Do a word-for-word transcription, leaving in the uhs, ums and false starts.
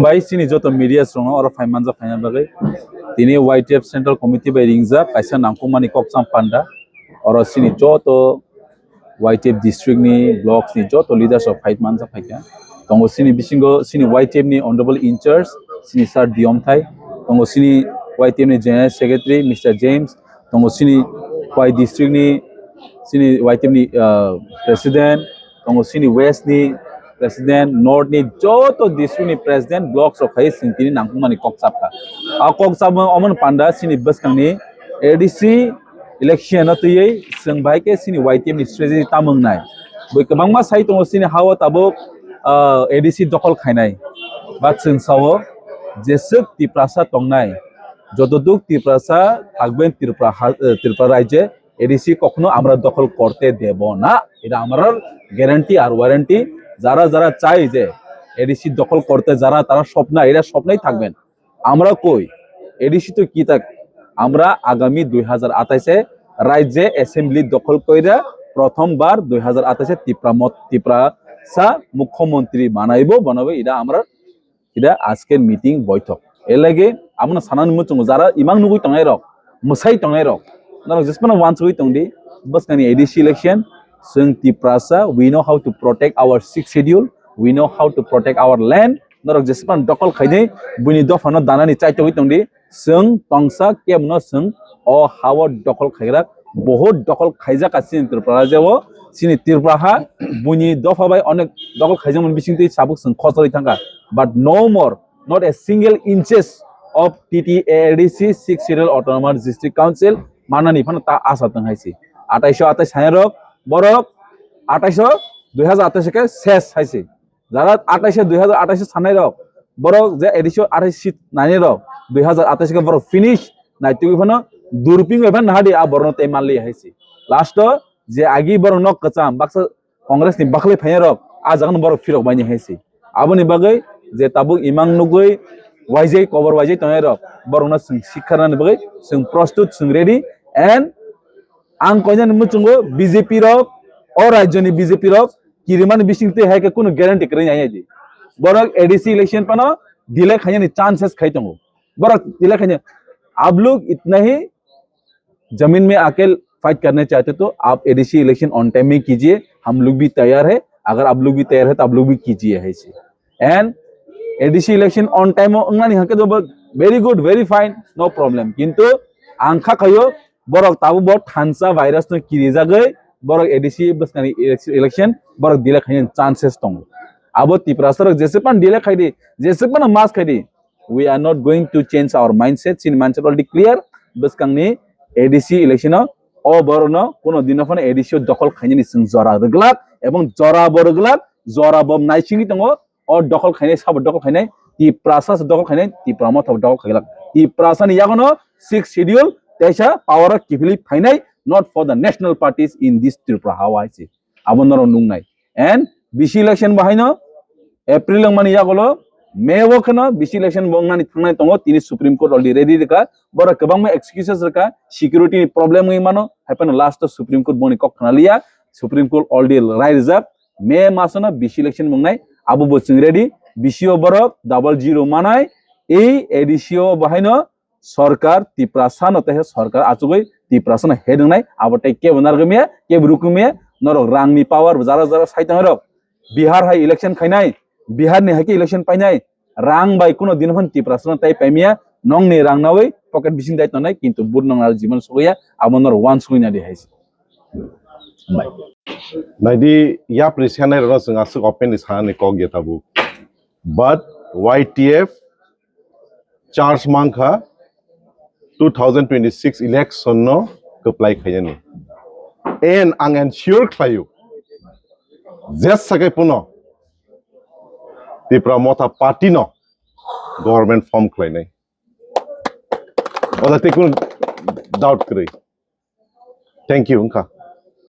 Bai chini joto media rokno oro phai manjak phaina bagwi tini Y T F Central Committee bai ringjak kaisa nangkukmani kokcham panda. Oro chini joto Y T F district ni, blocks ni joto leaders rok phai manjak phaikha. Tongo chini bisingo chini Y T F ni honorable in charge chini sir Diyom Thai, tongo chini Y T F ni general secretary Mister James, tongo chini Y district ni chini Y T F ni, ah, president, tongo chini west ni president, north ni joto district ni president, blocks rok khai chwng tini nangkukmani kok chapkha. A kok chapma omon panda chini bwskang ni A D C election no twiwi chwng bai khe chini Y T F ni strategy tamung nai. Bui kwbangma sai tongo chini ha-o tabuk, ah, A D C dokhol khainai. But chwng sao jeswk Tiprasa tongnai, jotoduk Tiprasa thakben Tripura ha-, eh, Tripura rajye A D C কখনো আমরা দখল করতে দেব না, এটা আমার গ্যারান্টি আর ওয়ারেন্টি। যারা যারা চাই যে A D C দখল করতে, যারা তারা স্বপ্ন, এটা স্বপ্নই থাকবেন। আমরা কই? A D C তো কি থাক, আমরা আগামী দুই হাজার আঠাশে রাজ্যে অ্যাসেম্বলি দখল কইরা প্রথমবার দুই হাজার আঠাশে তিপ্রা মত, তিপ্রাসা মুখ্যমন্ত্রী বানাইবো, বানাবো, এটা আমরা এটা আজকের মিটিং বৈঠক। এর লাগে আমরা সানানি মুচুঙ্গো যারা ইমাং নুগুই টঙাই রক, মশাই টঙাই রক, নারক জেসপানো ওয়ান সুই টংদি, বস কানি A D C election, sung Tiprasa, we know how to protect our sixth schedule, we know how to protect our land, norok jespan dokol khaidi, buini dophano danani chaitogwi tongdi, sung tongsa kemno sung o hao dokol khaigra, bohut dokol khaijak a chini Tripura rajyo, chini Tripura ha, buini dopha bai onek dokol khaijakmani bisingtwi sabuk sung khosori thangkha, but no more, not a single inches of T T A D C, Sixth Schedule Autonomous District Council, manani phano ta asa tong haisi. Athaiso athais sanai rok, borok athaiso, dui hazar athaiso khe ses haisi. Jara athaiso, dui hazar athaiso sanai rok, borok je A D C o athais seat nani rok, dui hazar athaiso khe borok finish, naitugwi phano durping bai phano nahadi a borokno tei manliya haisi. Last o je agi borok nok kwcham, baksa Congress ni bakhli phainai rok, a jaga no borok phirok baini haisi. Aboni bagwi je tabuk imang nugwi waijai kobor waijai tongnai rok, borok no chwng sikharnani bagwi chwng prostut, chwng ready, and ang koinani muchungo B J P rok, o rajyo ni B J P rok kirimani bising twi hai khe kunu guarantee kwrwi nai di. Borok A D C election phano delay khainani chances khai tongo. Borok delay khaina, आप लोग इतना ही जमीन में आके फाइट करना चाहते तो आप A D C election on time में कीजिए, हम लोग भी तैयार है, अगर आप लोग भी तैयार है तो आप लोग भी कीजिए है इसे। And A D C election on time में उंगना नहीं हके तो very good, very fine, no problem। किंतु आंखा खायो, borok tabu bo thansa virus no kiri jagoi, borok A D C bwskani election borok delay khaina chances tongo। Abo Tiprasa rok jese pan delay khai di, jese pan mas khai di, we are not going to change our mindset, chini mindset already clear, bwskangni A D C election o, o borokno kuno dino phano A D C o dokhol khainani chwng jora rwglak, ebong jora bo rwglak, jora bo naisingwi tongo, o dokhol khainai, sabo dokhol khainai, Tiprasa se dokhol khainai, Tipra motha bo dokhol khailak. Tiprasa ni yagono sixth schedule teisa power o kiphilwi phainai, not for the national parties in this Tripura hawa hai se. Abo norok nungnai. And B C election bo haino April wngmani yagulo May o kheno B C election bo wngnani thangnai tongo, tini Supreme Court already ready rwkha, borok kwbangma excuses rwkha, security ni problem wngwi mano, hai phano last o Supreme Court boni kok khna liya, Supreme Court already rai rijak, May masono B C election wngnai, abo bo chwng ready, B C o borok double zero manai, ei A D C o bo haino sorkar Tiprasa no teisa sorkar achugwi Tiprasa no head wngnai, abo tei kebo narwgwi maya, kebo rukwi maya, norok rang ni power jara jara sai tongnai rok, Bihar hai election khainai, Bihar ni hai khe election painai, rang bai kuno din phano Tiprasa no tai paimaya, nongni rang nawi pocket bising dai tongnai, kintu but nong aro jiban sugwi ya, abo norok uansugwi nadi hai se. Naidi, yapri sanai rokno chwng aswk openly sanani kok ya tabuk. But Y T F charge mankha two thousand twenty-six election no kwplai khaiyani. And ang ensure khlaio, jesa khe puno Tipra Motha Party no government form khlainai. Oda tei kunu doubt kwrwi. Thank you, wngkha.